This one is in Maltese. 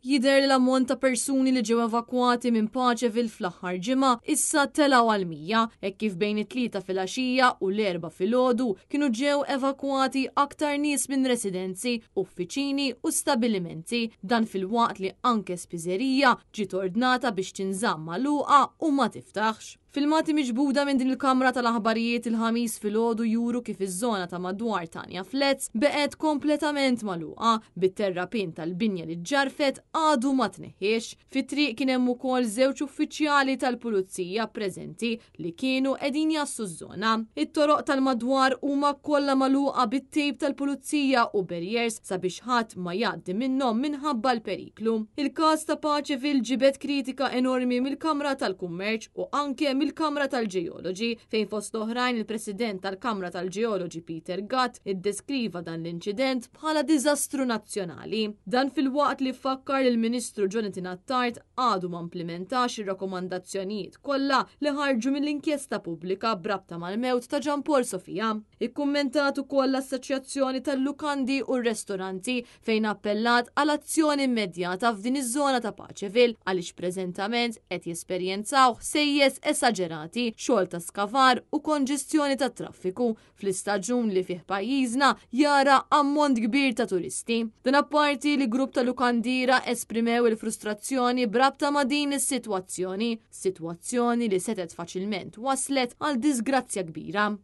Jidher li l-ammont ta' persuni li ġew evakwati minn Paceville fl-aħħar ġimgħa issa telgħu għal 100, hekk kif bejn it-Tlieta filgħaxija u l-Erbgħa filgħodu kienu ġew evakwati aktar nies minn residenzi, uffiċini u stabilimenti. Dan filwaqt li anke spiżerija ġiet ordnata biex tinżamm magħluqa u ma tiftaħx. Filmati miġbuda minn din il-kamra tal-aħbarijiet il-Ħamis filgħodu juru kif iż-żona ta' madwar Tanja Flats beqgħet kompletament magħluqa, bit-terrapien tal-binja li ġġarfet għadu ma tneħħiex. Fit-triq kien hemm ukoll żewġ uffiċjali tal-pulizija preżenti li kienu qegħdin jgħassu ż-żona. It-toroq tal-madwar huma kollha magħluqa bit-tejp tal-pulizija u barriers sabiex ħadd ma jgħaddi minnhom minħabba l-periklu. Il-każ ta' Paceville ġibed kritika enormi mill-Kamra tal-Kummerċ u anke mill-Kamra tal-Ġeoloġi, fejn fost oħrajn il-President tal-Kamra tal-Ġeoloġi Peter Gatt iddeskriva dan l-inċident bħala diżastru nazzjonali. Dan filwaqt li fakkar li l-Ministru Jonathan Attard għadu ma implimentax ir-rakkomandazzjonijiet kollha li ħarġu mill-inkjesta pubblika b'rabta mal-mewt ta' Jean Paul Sofia. Ikkummentat ukoll l-Assoċjazzjoni tal-Lukandi u r-Ristoranti fejn appellat għal azzjoni immedjata f'din iż-żona ta' Paceville għaliex preżentament qed jesperjenzaw ħsejjes esaġerati, xogħol ta' skavar u konġestjoni tat-traffiku fl-istaġun li fih pajjiżna jara ammont kbir ta' turisti. Dan apparti li grupp ta' lukandiera esprimew il-frustrazzjoni b'rabta ma' din is-sitwazzjoni, sitwazzjoni li setgħet faċilment waslet għal diżgrazzja kbira.